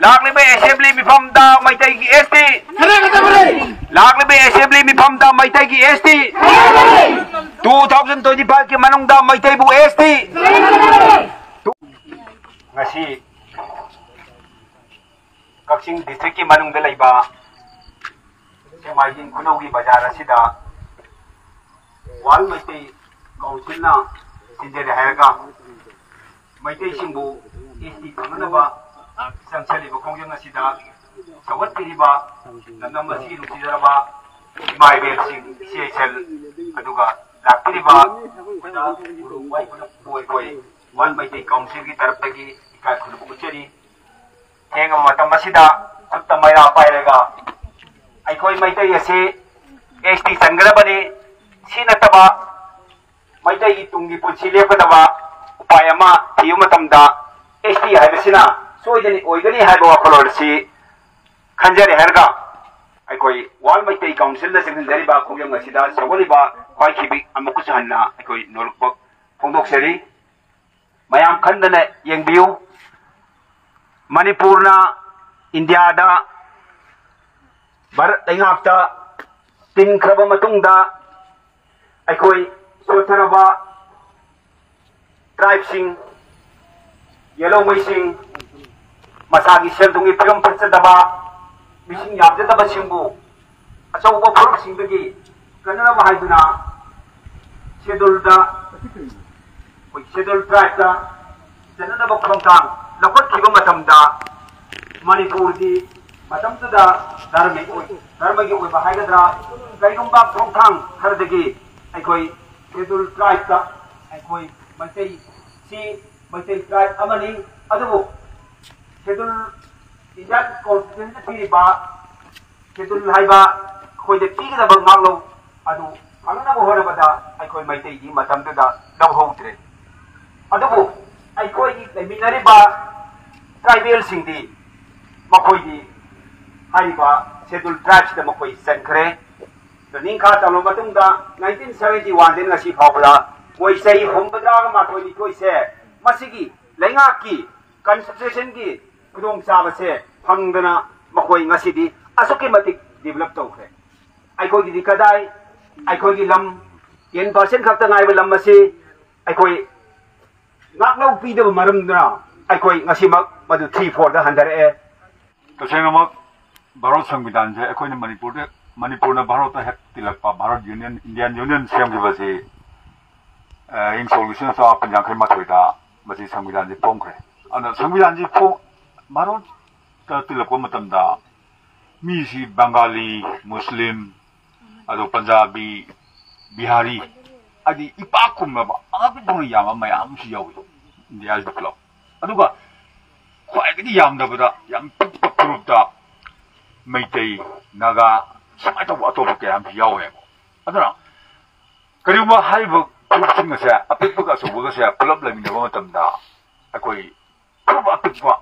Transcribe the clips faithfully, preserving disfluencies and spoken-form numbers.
ꯂꯥꯛꯂꯤꯕ ꯑꯦꯁꯦꯝꯕ꯭ꯂꯤ ꯃꯤꯐꯝꯗ ꯃꯩꯇꯩꯒꯤ ꯑꯦꯁ ꯇꯤ, ꯂꯥꯛꯂꯤꯕ ꯑꯦꯁꯦꯝꯕ꯭ꯂꯤ ꯃꯤꯐꯝꯗ ꯃꯩꯇꯩꯒꯤ ꯑꯦꯁ ꯇꯤ, ꯇꯨ ꯊꯥꯎꯖꯟ ꯇ꯭ꯋꯦꯟꯇꯤ ꯐꯥꯏꯚꯀꯤ ꯃꯅꯨꯡꯗ ꯃꯩꯇꯩꯕꯨ ꯑꯦꯁ ꯇꯤ꯫ ꯉꯁꯤ ꯀꯛꯆꯤꯡ ꯗꯤꯁꯇ꯭ꯔꯤꯛꯀꯤ ꯃꯅꯨꯡꯗ ꯂꯩꯕ ꯁꯦꯛꯃꯥꯏꯖꯤꯡ ꯈꯨꯅꯧꯒꯤ ꯕꯖꯥꯔ ꯑꯁꯤꯗ ꯋꯥꯔꯜ ꯃꯩꯇꯩ ꯀꯥꯎꯟꯁꯤꯜꯅ ꯁꯤꯟꯖꯔꯦ ꯍꯥꯏꯔꯒ ꯃꯩꯇꯩꯁꯤꯡꯕꯨ ꯑꯦꯁ ꯇꯤ ꯐꯪꯅꯅꯕ ꯆꯪꯁꯤꯜꯂꯤꯕ ꯈꯣꯡꯖꯪ ꯑꯁꯤꯗ ꯁꯧꯒꯠꯄꯤꯔꯤꯕ ꯂꯝꯗꯝ ꯑꯁꯤꯒꯤ ꯅꯨꯡꯁꯤꯖꯔꯕ ꯏꯃꯥ ꯏꯕꯦꯜꯁꯤꯡ, ꯏꯆꯦ ꯏꯆꯜ, ꯑꯗꯨꯒ ꯂꯥꯛꯄꯤꯔꯤꯕ ꯑꯩꯈꯣꯏꯅ ꯒꯨꯔꯨ ꯋꯥꯏ ꯄꯨꯂꯞ ꯑꯣꯏ ꯑꯣꯏ ꯋꯥꯔꯜ ꯃꯩꯇꯩ ꯀꯥꯎꯟꯁꯤꯜꯒꯤ ꯇꯔꯞꯇꯒꯤ ꯏꯀꯥꯏ ꯈꯨꯝꯅꯕ ꯎꯠꯆꯔꯤ꯫ ꯊꯦꯡꯉꯕ ꯃꯇꯝ ꯑꯁꯤꯗ ꯈꯨꯠꯇ ꯃꯩꯔꯥ ꯄꯥꯏꯔꯒ ꯑꯩꯈꯣꯏ ꯃꯩꯇꯩ ꯑꯁꯤ ꯑꯦꯁ ꯇꯤ ꯆꯟꯒꯗꯕꯅꯤ꯫ ꯁꯤ ꯅꯠꯇꯕ ꯃꯩꯇꯩꯒꯤ ꯇꯨꯡꯒꯤ ꯄꯨꯟꯁꯤ ꯂꯦꯞꯀꯗꯕ ꯎꯄꯥꯏ ꯑꯃ ꯊꯤꯕ ꯃꯇꯝꯗ ꯑꯦꯁ ꯇꯤ ꯍꯥꯏꯕꯁꯤꯅ ꯁꯣꯏꯗꯅ ꯑꯣꯏꯒꯅꯤ ꯍꯥꯏꯕ ꯋꯥꯈꯜꯂꯣꯟ ꯑꯁꯤ ꯈꯟꯖꯔꯦ ꯍꯥꯏꯔꯒ ꯑꯩꯈꯣꯏ ꯋꯥꯔꯜ ꯃꯩꯇꯩ ꯀꯥꯎꯟꯁꯤꯜꯅ ꯆꯪꯁꯤꯟꯖꯔꯤꯕ ꯈꯣꯡꯖꯪ ꯑꯁꯤꯗ ꯁꯧꯒꯠꯂꯤꯕ ꯈ꯭ꯋꯥꯏꯈꯤꯕꯤ ꯑꯃꯨꯛꯀꯁꯨ ꯍꯟꯅ ꯑꯩꯈꯣꯏ ꯅꯣꯜꯂꯛꯄ ꯐꯣꯡꯗꯣꯛꯆꯔꯤ꯫ ꯃꯌꯥꯝ ꯈꯟꯗꯅ ꯌꯦꯡꯕꯤꯌꯨ꯫ ꯃꯅꯤꯄꯨꯔꯅ ꯏꯟꯗꯤꯌꯥꯗ ꯚꯥꯔꯠ ꯂꯩꯉꯥꯛꯇ ꯇꯤꯟꯈ꯭ꯔꯕ ꯃꯇꯨꯡꯗ ꯑꯩꯈꯣꯏ ꯁꯣꯠꯊꯔꯕ ꯇ꯭ꯔꯥꯏꯕꯁꯤꯡ, ꯌꯦꯜꯍꯧꯉꯩꯁꯤꯡ, ꯃꯁꯥꯒꯤ ꯁꯦꯜ ꯊꯨꯝꯒꯤ ꯐꯤꯕꯝ ꯐꯠꯆꯗꯕ, ꯃꯤꯁꯤꯡ ꯌꯥꯝꯖꯗꯕꯁꯤꯡꯕꯨ ꯑꯆꯧꯕ ꯐꯨꯔꯨꯞꯁꯤꯡꯗꯒꯤ ꯀꯟꯅꯅꯕ ꯍꯥꯏꯗꯨꯅ ꯁꯦꯗꯨꯜꯗ, ꯑꯩꯈꯣꯏ ꯁꯦꯗꯨꯜ ꯇ꯭ꯔꯥꯏꯕꯇ ꯆꯟꯅꯅꯕ ꯈꯣꯡꯊꯥꯡ ꯂꯧꯈꯠꯈꯤꯕ ꯃꯇꯝꯗ ꯃꯅꯤꯄꯨꯔꯒꯤ ꯃꯇꯝꯗꯨꯗ ꯙꯔꯃꯒꯤ ꯑꯣꯏ-, ꯙꯔꯃꯒꯤ ꯑꯣꯏꯕ ꯍꯥꯏꯒꯗ꯭ꯔꯥ, ꯀꯔꯤꯒꯨꯝꯕ ꯈꯣꯡꯊꯥꯡ ꯈꯔꯗꯒꯤ ꯑꯩꯈꯣꯏ ꯁꯦꯗꯨꯜ ꯇ꯭ꯔꯥꯏꯕꯇ ꯑꯩꯈꯣꯏ ꯃꯩꯇꯩꯁꯤ ꯃꯩꯇꯩ ꯇ꯭ꯔꯥꯏꯕ ꯑꯃꯅꯤ꯫ ꯑꯗꯨꯕꯨ ꯁꯦꯗꯨꯜ ꯏꯟꯗꯤꯌꯥ ꯀꯣꯟꯁꯇꯤꯇ꯭ꯌꯨꯁꯟꯗ ꯄꯤꯔꯤꯕ ꯁꯦꯗꯨꯜ ꯍꯥꯏꯕ ꯑꯩꯈꯣꯏꯗ ꯄꯤꯒꯗꯕ ꯉꯥꯛꯂꯧ ꯑꯗꯨ ꯐꯪꯅꯕ ꯍꯣꯠꯅꯕꯗ ꯑꯩꯈꯣꯏ ꯃꯩꯇꯩꯗꯤ ꯃꯇꯝꯗꯨꯗ ꯂꯧꯍꯧꯗ꯭ꯔꯦ꯫ ꯑꯗꯨꯕꯨ ꯑꯩꯈꯣꯏꯒꯤ ꯂꯩꯃꯤꯟꯅꯔꯤꯕ ꯇ꯭ꯔꯥꯏꯕꯦꯜꯁꯤꯡꯗꯤ ꯃꯈꯣꯏꯗꯤ ꯍꯥꯏꯔꯤꯕ ꯁꯦꯗꯨꯜ ꯇ꯭ꯔꯥꯏꯕꯁꯤꯗ ꯃꯈꯣꯏ ꯆꯟꯈ꯭ꯔꯦ꯫ ꯑꯗꯣ ꯅꯤꯡꯈꯥ ꯇꯝꯂꯕ ꯃꯇꯨꯡꯗ ꯅꯥꯏꯟꯇꯤꯟ ꯁꯚꯦꯟꯇꯤ ꯋꯥꯟꯗꯒꯤ ꯉꯁꯤ ꯐꯥꯎꯕꯗ ꯃꯣꯏ ꯆꯍꯤ ꯍꯨꯝꯐꯨꯇꯔꯥꯒ ꯃꯥꯊꯣꯏ ꯅꯤꯊꯣꯏꯁꯦ ꯃꯁꯤꯒꯤ ꯂꯩꯉꯥꯛꯀꯤ ꯀꯟꯁꯇꯤꯇ꯭ꯌꯨꯁꯟꯒꯤ ꯈꯨꯗꯣꯡꯆꯥꯕꯁꯦ ꯐꯪꯗꯅ ꯃꯈꯣꯏ ꯉꯁꯤꯗꯤ ꯑꯁꯨꯛꯀꯤ ꯃꯇꯤꯛ ꯗꯤꯕꯂꯞ ꯇꯧꯈ꯭ꯔꯦ꯫ ꯑꯩꯈꯣꯏꯒꯤꯗꯤ ꯀꯗꯥꯏ? ꯑꯩꯈꯣꯏꯒꯤ ꯂꯝ ꯇꯦꯟ ꯄꯥꯔꯁꯦꯟ ꯈꯛꯇ ꯉꯥꯏꯕ ꯂꯝ ꯑꯁꯤ ꯑꯩꯈꯣꯏ ꯉꯥꯛꯂꯧ ꯄꯤꯗꯕ ꯃꯔꯝꯗꯨꯅ ꯑꯩꯈꯣꯏ ꯉꯁꯤꯃꯛ ꯃꯗꯨ ꯊ꯭ꯔꯤ ꯐꯣꯔꯗ ꯍꯟꯊꯔꯛꯑꯦ꯫ ꯇꯁꯦꯡꯅꯃꯛ ꯚꯥꯔꯠ ꯁꯪꯕꯤꯙꯥꯟꯁꯦ ꯑꯩꯈꯣꯏꯅ ꯃꯅꯤꯄꯨꯔꯗ, ꯃꯅꯤꯄꯨꯔꯅ ꯚꯥꯔꯠꯇ ꯍꯦꯛ ꯇꯤꯜꯂꯛꯄ, ꯚꯥꯔꯠ ꯌꯨꯅꯤꯌꯟ, ꯏꯟꯗꯤꯌꯥꯟ ꯌꯨꯅꯤꯌꯟ ꯁꯦꯝꯈꯤꯕꯁꯦ, ꯑ, ꯏꯪ ꯁꯣꯛ ꯂꯤꯁꯤꯡ ꯑꯃ ꯆꯥꯃꯥꯄꯟ ꯌꯥꯡꯈꯩ ꯃꯥꯊꯣꯏꯗ ꯃꯁꯤ ꯁꯪꯕꯤꯙꯥꯟꯁꯤ ꯐꯣꯡꯈ꯭ꯔꯦ꯫ ꯑꯗꯨꯅ ꯁꯪꯕꯤꯙꯥꯟꯁꯤ ꯐꯣꯡ-, ꯚꯥꯔꯠꯇ ꯇꯤꯜꯂꯛꯄ ꯃꯇꯝꯗ ꯃꯤꯁꯤ ꯕꯪꯒꯥꯂꯤ, ꯃꯨꯁꯂꯤꯝ, ꯑꯗꯣ ꯄꯟꯖꯥꯕꯤ, ꯕꯤꯍꯥꯔꯤ, ꯍꯥꯏꯗꯤ ꯏꯄꯥꯛ ꯀꯨꯝꯂꯕ ꯑꯉꯛꯄ ꯐꯪꯅ ꯌꯥꯝꯕ ꯃꯌꯥꯝ ꯑꯃꯁꯨ ꯌꯥꯎꯏ ꯏꯟꯗꯤꯌꯥꯁꯤꯗ ꯄꯨꯂꯞ꯫ ꯑꯗꯨꯒ ꯈ꯭ꯋꯥꯏꯗꯒꯤ ꯌꯥꯝꯗꯕꯗ ꯌꯥꯝ ꯄꯤꯛꯄ ꯐꯨꯔꯨꯞꯇ ꯃꯩꯇꯩ, ꯅꯥꯒꯥ, ꯁꯨꯃꯥꯏꯅ ꯇꯧꯕ ꯑꯇꯣꯞꯄ ꯀꯌꯥ ꯑꯃꯁꯨ ꯌꯥꯎꯋꯦꯕ꯫ ꯑꯗꯨꯅ ꯀꯔꯤꯒꯨꯝꯕ ꯍꯥꯏꯔꯤꯕ ꯐꯨꯔꯨꯞꯁꯤꯡ ꯑꯁꯦ, ꯑꯄꯤꯛꯄꯒ ꯑꯆꯧꯕꯒꯁꯦ ꯄꯨꯂꯞ ꯂꯩꯃꯤꯟꯅꯕ ꯃꯇꯝꯗ, ꯑꯩꯈꯣꯏ ꯐꯨꯔꯨꯞ ꯑꯄꯤꯛꯄ,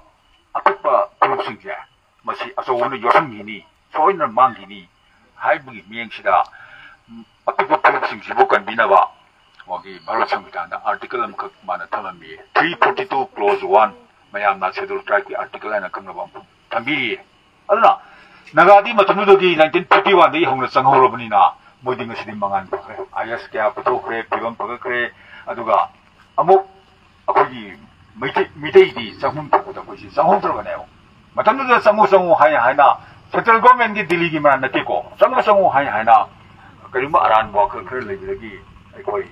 ꯑꯄꯤꯛꯄ ꯐꯨꯔꯨꯞꯁꯤꯡꯁꯦ ꯃꯁꯤ ꯑꯆꯧꯕꯅ ꯌꯣꯠꯁꯤꯟꯈꯤꯅꯤ, ꯁꯣꯏꯗꯅ ꯃꯥꯡꯈꯤꯅꯤ ꯍꯥꯏꯕꯒꯤ ꯃꯤꯠꯌꯦꯡꯁꯤꯗ, ꯎꯝ, ꯑꯄꯤꯛꯄ ꯐꯨꯔꯨꯞꯁꯤꯡꯁꯤꯕꯨ ꯀꯟꯕꯤꯅꯕ ꯃꯥꯒꯤ ꯚꯥꯔꯠ ꯁꯪꯕꯤꯙꯥꯟꯗ ꯑꯥꯔꯇꯤꯀꯜ ꯑꯃꯈꯛ ꯃꯥꯅ ꯊꯝꯂꯝꯃꯤ, three forty two clause one, ꯃꯌꯥꯝꯅ ꯁꯦꯗꯨꯜ ꯇ꯭ꯔꯥꯏꯕꯀꯤ ꯑꯥꯔꯇꯤꯀꯜ ꯍꯥꯏꯅ ꯈꯪꯅꯕ ꯑꯃꯈꯛ ꯊꯝꯕꯤꯔꯤꯌꯦ꯫ ꯑꯗꯨꯅ ꯅꯥꯒꯥꯗꯤ ꯃꯇꯝꯗꯨꯗꯒꯤ, ꯅꯥꯏꯟꯇꯤꯟ ꯐꯤꯐꯇꯤ ꯋꯥꯟꯗꯒꯤ ꯍꯧꯅ ꯆꯪꯍꯧꯔꯕꯅꯤꯅ, ꯃꯣꯏꯗꯤ ꯉꯁꯤꯗꯤ ꯃꯉꯥꯜ ꯐꯈ꯭ꯔꯦ, ꯑꯥꯏ ꯑꯦꯁ ꯀꯌꯥ ꯄꯨꯊꯣꯛꯈ꯭ꯔꯦ, ꯐꯤꯕꯝ ꯐꯒꯠꯈ꯭ꯔꯦ꯫ ꯑꯗꯨꯒ ꯑꯃꯨꯛ ꯑꯩꯈꯣꯏꯒꯤ ꯃꯩꯇꯩ, ꯃꯤꯇꯩꯗꯤ ꯆꯪꯐꯝ ꯊꯣꯛꯄꯗ ꯑꯩꯈꯣꯏꯁꯤ ꯆꯪꯍꯧꯗ꯭ꯔꯕꯅꯦꯕ꯫ ꯃꯇꯝꯗꯨꯗ ꯆꯪꯉꯨ ꯆꯪꯉꯨ ꯍꯥꯏꯅ ꯍꯥꯏꯅ, ꯁꯦꯟꯇ꯭ꯔꯦꯜ ꯒꯣꯔꯃꯦꯟꯒꯤ ꯗꯤꯜꯂꯤꯒꯤ ꯃꯅꯥꯛ ꯅꯠꯇꯦꯀꯣ, ꯆꯪꯉꯨ ꯆꯪꯉꯨ ꯍꯥꯏꯅ ꯍꯥꯏꯅ ꯀꯔꯤꯒꯨꯝꯕ ꯑꯔꯥꯟꯕ ꯋꯥꯈꯜ ꯈꯔ ꯂꯩꯕꯗꯒꯤ ꯑꯩꯈꯣꯏ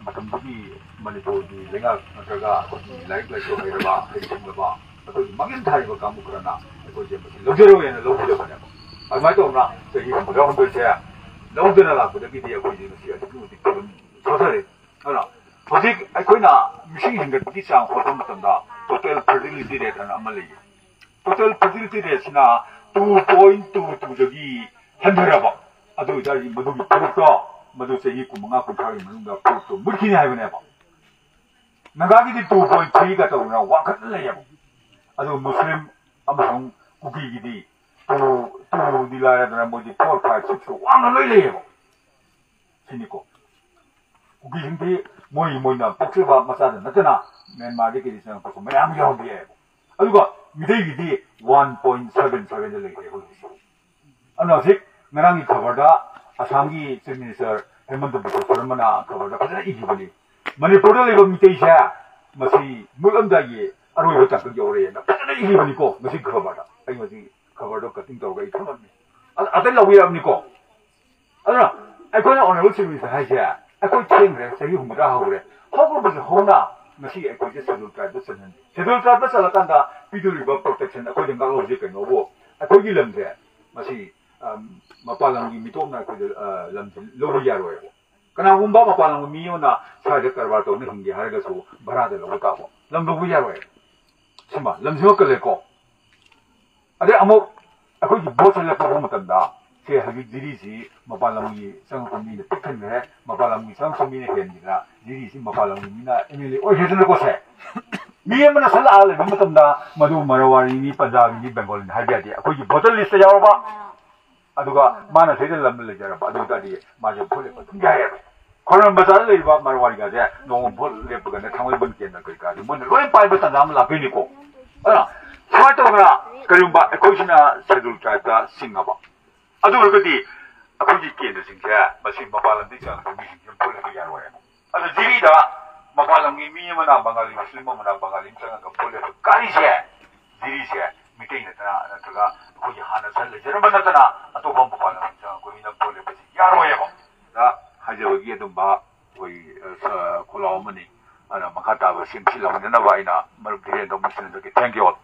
ꯃꯇꯝꯗꯨꯒꯤ ꯃꯅꯤꯄꯨꯔꯒꯤ ꯂꯩꯉꯥꯛ ꯅꯠꯇ꯭ꯔꯒ ꯑꯩꯈꯣꯏꯒꯤ ꯂꯥꯏꯔꯤꯛ ꯂꯥꯏꯁꯨ ꯍꯩꯔꯕ, ꯍꯩꯁꯤꯡꯂꯕ ꯑꯩꯈꯣꯏꯒꯤ ꯃꯥꯡꯖꯤꯜ ꯊꯥꯔꯤꯕ ꯀꯥꯡꯕꯨ ꯈꯔꯅ ꯑꯩꯈꯣꯏꯁꯦ ꯃꯁꯤ ꯂꯧꯖꯔꯣꯏ ꯍꯥꯏꯅ ꯂꯧꯈꯤꯗꯕꯅꯦꯕ꯫ ꯑꯗꯨꯃꯥꯏꯅ ꯇꯧꯗꯅ ꯆꯍꯤ ꯍꯨꯝꯐꯨꯇꯔꯥ ꯍꯨꯝꯗꯣꯏꯁꯦ ꯂꯧꯗꯅ ꯂꯥꯛꯄꯗꯒꯤꯗꯤ ꯑꯩꯈꯣꯏꯁꯦ ꯉꯁꯤ ꯑꯗꯨꯛꯀꯤ ꯃꯇꯤꯛ ꯐꯤꯕꯝ ꯁꯣꯊꯔꯦ꯫ ꯑꯗꯨꯅ ꯍꯧꯖꯤꯛ ꯑꯩꯈꯣꯏꯅ ꯃꯤꯁꯤꯡ ꯍꯦꯟꯒꯠꯄꯒꯤ ꯆꯥꯡ ꯍꯣꯠꯄ ꯃꯇꯝꯗ total fertility rate ꯍꯥꯏꯅ ꯑꯃ ꯂꯩꯌꯦ꯫ Total fertility rateꯁꯤꯅ two point two twoꯗꯒꯤ ꯍꯟꯊꯔꯕ, ꯑꯗꯨ ꯑꯣꯏꯇꯥꯔꯗꯤ ꯃꯗꯨꯒꯤ ꯐꯨꯔꯨꯞꯇꯣ, ꯃꯗꯨ ꯆꯍꯤ ꯀꯨꯟꯃꯉꯥ ꯀꯨꯟꯊ꯭ꯔꯥꯒꯤ ꯃꯅꯨꯡꯗ ꯐꯨꯔꯨꯞꯇꯣ ꯃꯨꯠꯈꯤꯅꯤ ꯍꯥꯏꯕꯅꯦꯕ꯫ ꯅꯥꯒꯥꯒꯤꯗꯤ two point threeꯒ ꯇꯧꯗꯅ ꯋꯥꯡꯈꯠꯅ ꯂꯩꯌꯦꯕ꯫ ꯑꯗꯨ ꯃꯨꯁꯂꯤꯝ ꯑꯃꯁꯨꯡ ꯀꯨꯀꯤꯒꯤꯗꯤ two, twoꯗꯤ ꯂꯥꯏꯔꯗꯅ ꯃꯣꯏꯗꯤ four, five, six ꯋꯥꯡꯅ ꯂꯣꯏ ꯂꯩꯌꯦꯕ꯫ ꯁꯤꯅꯤꯀꯣ꯫ ꯀꯨꯀꯤꯁꯤꯡꯗꯤ ꯃꯣꯏ, ꯃꯣꯏꯅ ꯄꯣꯛꯆꯕ ꯃꯆꯥꯗ ꯅꯠꯇꯅ ꯃ꯭ꯌꯥꯟꯃꯥꯔꯗꯒꯤ ꯀꯩꯗꯤ ꯆꯪꯉꯛꯄꯁꯨ ꯃꯌꯥꯝ ꯌꯥꯎꯕ ꯌꯥꯏꯌꯦꯕ꯫ ꯑꯗꯨꯒ ꯃꯤꯇꯩꯒꯤꯗꯤ ꯋꯥꯟ ꯄꯣꯏꯟ ꯁꯕꯦꯟ ꯁꯕꯦꯟꯗ ꯂꯩꯔꯦ ꯍꯧꯖꯤꯛꯁꯦ꯫ ꯑꯗꯨꯅ ꯍꯧꯖꯤꯛ ꯉꯔꯥꯡꯒꯤ ꯈꯕꯔꯗ ꯑꯁꯥꯝꯒꯤ ꯆꯤꯐ ꯃꯤꯅꯤꯁꯇꯔ ꯍꯦꯃꯟꯇ ꯕꯤꯁ꯭ꯋ ꯁꯔꯃꯅ ꯈꯕꯔꯗ ꯐꯖꯅ ꯏꯈꯤꯕꯅꯤ꯫ ꯃꯅꯤꯄꯨꯔꯗ ꯂꯩꯕ ꯃꯤꯇꯩꯁꯦ ꯃꯁꯤ ꯃꯨꯠꯂꯝꯗꯥꯏꯒꯤ ꯑꯔꯣꯏꯕ ꯇꯥꯡꯀꯛ ꯌꯧꯔꯦꯅ ꯐꯖꯅ ꯏꯈꯤꯕꯅꯤꯀꯣ꯫ ꯃꯁꯤ ꯈꯕꯔꯗ ꯑꯩ ꯃꯁꯤ ꯈꯕꯔꯗꯣ ꯀꯠꯇꯤꯡ ꯇꯧꯔꯒ ꯑꯩ ꯊꯝꯃꯝꯃꯤ꯫ ꯑ-, ꯑꯇꯩ ꯂꯧꯕꯤꯔꯕꯅꯤꯀꯣ꯫ ꯑꯗꯨꯅ ꯑꯩꯈꯣꯏꯅ ꯑꯣꯅꯔꯦꯕꯜ ꯆꯤꯐ ꯃꯤꯅꯤꯁꯇꯔ ꯍꯥꯏꯁꯦ, ꯑꯩꯈꯣꯏ ꯊꯦꯡꯈ꯭ꯔꯦ, ꯆꯍꯤ ꯍꯨꯝꯐꯨꯇꯔꯥ ꯍꯧꯈ꯭ꯔꯦ꯫ ꯍꯧꯈ꯭ꯔꯕꯁꯦ ꯍꯧꯅ ꯉꯁꯤ ꯑꯩꯈꯣꯏꯁꯦ ꯁꯦꯗꯨꯜ ꯇ꯭ꯔꯥꯏꯕꯇ ꯆꯜꯍꯟꯁꯦ꯫ ꯁꯦꯗꯨꯜ ꯇ꯭ꯔꯥꯏꯕꯇ ꯆꯜꯂꯀꯥꯟꯗ ꯄꯤꯗꯣꯔꯤꯕ ꯄ꯭ꯔꯣꯇꯦꯛꯁꯟ ꯑꯩꯈꯣꯏꯗ ꯉꯥꯛꯍꯧꯁꯦ ꯀꯩꯅꯣꯕꯨ, ꯑꯩꯈꯣꯏꯒꯤ ꯂꯝꯁꯦ ꯃꯁꯤ, ꯑꯝ, ꯃꯄꯥꯟ ꯂꯝꯒꯤ ꯃꯤꯇꯣꯞꯅ ꯑꯩꯈꯣꯏꯗ, ꯑ, ꯂꯝꯁꯦ ꯂꯧꯕ ꯌꯥꯔꯣꯏꯕ꯫ ꯀꯅꯥꯒꯨꯝꯕ ꯃꯄꯥꯟ ꯂꯝꯒꯤ ꯃꯤ ꯑꯃꯅ ꯁ꯭ꯋꯥꯏꯗ ꯀꯔꯕꯥꯔ ꯇꯧꯅ ꯍꯤꯡꯒꯦ ꯍꯥꯏꯔꯒꯁꯨ ꯚꯔꯥꯗ ꯂꯧꯕ ꯇꯥꯕ꯫ ꯂꯝ ꯂꯧꯕ ꯌꯥꯔꯣꯏ꯫ ꯁꯤꯃ ꯂꯝꯁꯤꯃ ꯀꯜꯂꯦꯀꯣ꯫ ꯑꯗꯩ ꯑꯃꯨꯛ ꯑꯩꯈꯣꯏꯒꯤ ꯚꯣꯠꯁꯦ ꯂꯦꯞꯄꯛꯄ ꯃꯇꯝꯗ, ꯁꯦ, ꯍꯧꯖꯤꯛ ꯖꯤꯔꯤꯁꯤ ꯃꯄꯥꯟ ꯂꯝꯒꯤ ꯆꯪꯉꯛꯄ ꯃꯤꯅ ꯄꯤꯛ ꯊꯟꯈ꯭ꯔꯦ, ꯃꯄꯥꯟ ꯂꯝꯒꯤ ꯆꯪꯉꯛꯄ ꯃꯤꯅ ꯍꯦꯟꯈꯤꯗꯅ ꯖꯤꯔꯤꯁꯤ ꯃꯄꯥꯟ ꯂꯝꯒꯤ ꯃꯤꯅ ꯑꯦꯝ ꯑꯦꯜ ꯑꯦ ꯑꯣꯏꯈ꯭ꯔꯦꯗꯅꯀꯣ꯫ ꯁꯦ, ꯃꯤ ꯑꯃꯅ ꯁꯠ ꯂꯥꯛꯑ ꯂꯩꯕ ꯃꯇꯝꯗ ꯃꯗꯨ ꯃꯔꯋꯥꯔꯤꯅꯤ, ꯄꯟꯖꯥꯕꯤꯅꯤ, ꯕꯦꯡꯒꯣꯂꯤꯅꯤ ꯍꯥꯏꯕ ꯌꯥꯗꯦ꯫ ꯑꯩꯈꯣꯏꯒꯤ ꯚꯣꯇꯔ ꯂꯤꯁꯇ ꯌꯥꯎꯔꯕ, ꯑꯗꯨꯒ ꯃꯥꯅ ꯁꯤꯗ ꯂꯝꯗ ꯂꯩꯖꯔꯕ, ꯑꯗꯨ ꯑꯣꯏ ꯇꯥꯔꯗꯤ ꯃꯥꯁꯦ ꯚꯣꯠ ꯂꯦꯞꯄ ꯑꯗꯨꯝ ꯌꯥꯏꯑꯕ꯫ ꯈꯣꯔꯝ ꯕꯖꯥꯔꯗ ꯂꯩꯔꯤꯕ ꯃꯔꯋꯥꯔꯤꯒꯁꯦ ꯅꯣꯡꯃ ꯚꯣꯠ ꯂꯦꯞꯄꯒꯅꯦ, ꯊꯥꯡꯃꯩꯕꯟ ꯀꯦꯟꯗ꯭ꯔ ꯀꯩꯀꯥꯁꯦ ꯃꯣꯏꯅ ꯂꯣꯏ ꯄꯥꯏꯕ ꯇꯥꯟꯖꯥ ꯑꯃ ꯂꯥꯛꯇꯣꯏꯅꯤꯀꯣ꯫ ꯑꯗꯨꯅ ꯁꯨꯃꯥꯏꯅ ꯇꯧꯗꯅ ꯀꯔꯤꯒꯨꯝꯕ ꯑꯩꯈꯣꯏꯁꯤꯅ ꯁꯦꯗꯨꯜ ꯇ꯭ꯔꯥꯏꯕꯇ ꯆꯤꯡꯉꯕ, ꯑꯗꯨ ꯑꯣꯏꯔꯒꯗꯤ ꯑꯩꯈꯣꯏꯒꯤ ꯀꯦꯟꯗ꯭ꯔꯁꯤꯡꯁꯦ ꯃꯁꯤ ꯃꯄꯥꯟ ꯂꯝꯗꯒꯤ ꯆꯪꯉꯛꯄ ꯃꯤꯁꯤꯡꯁꯤꯅ ꯚꯣꯠ ꯂꯦꯞꯄ ꯌꯥꯔꯣꯏ꯫ ꯑꯗꯣ ꯖꯤꯔꯤꯗ ꯃꯄꯥꯟ ꯂꯝꯒꯤ ꯃꯤ ꯑꯃꯅ, ꯕꯪꯒꯥꯂꯤ ꯃꯨꯁꯂꯤꯝ ꯑꯃꯅ, ꯕꯪꯒꯥꯂꯤ ꯑꯃ ꯆꯪꯉꯒ ꯚꯣꯠ ꯂꯦꯞꯄ ꯀꯥꯔꯤꯁꯦ, ꯖꯤꯔꯤꯁꯦ ꯃꯤꯇꯩ ꯅꯠꯇꯅ, ꯅꯠꯇ꯭ꯔꯒ ꯑꯩꯈꯣꯏꯒꯤ ꯍꯥꯟꯅ ꯁꯟ ꯂꯩꯖꯔꯝꯕ ꯅꯠꯇꯅ ꯑꯇꯣꯞꯄ ꯃꯄꯥꯟ ꯂꯝꯒꯤ ꯆꯪꯉꯛꯄ ꯃꯤꯅ ꯚꯣꯠ ꯂꯦꯞꯄꯁꯤ ꯌꯥꯔꯣꯏꯕ꯫ ꯗ ꯍꯥꯏꯖꯕꯒꯤ ꯑꯗꯨꯝꯕ ꯑꯩꯈꯣꯏ, ꯑ, ꯁ-, ꯈꯣꯜꯂꯥꯎ ꯑꯃꯅꯤ꯫ ꯑꯗꯨꯅ ꯃꯈꯥ ꯇꯥꯕ ꯁꯤꯟ ꯁꯤꯜꯍꯧꯅꯅꯕ ꯑꯩꯅ ꯃꯔꯨꯞ ꯙꯤꯔꯦꯟꯗ꯭ꯔ ꯑꯃꯨꯛ ꯁꯤꯟꯖꯒꯦ꯫ Thank you all.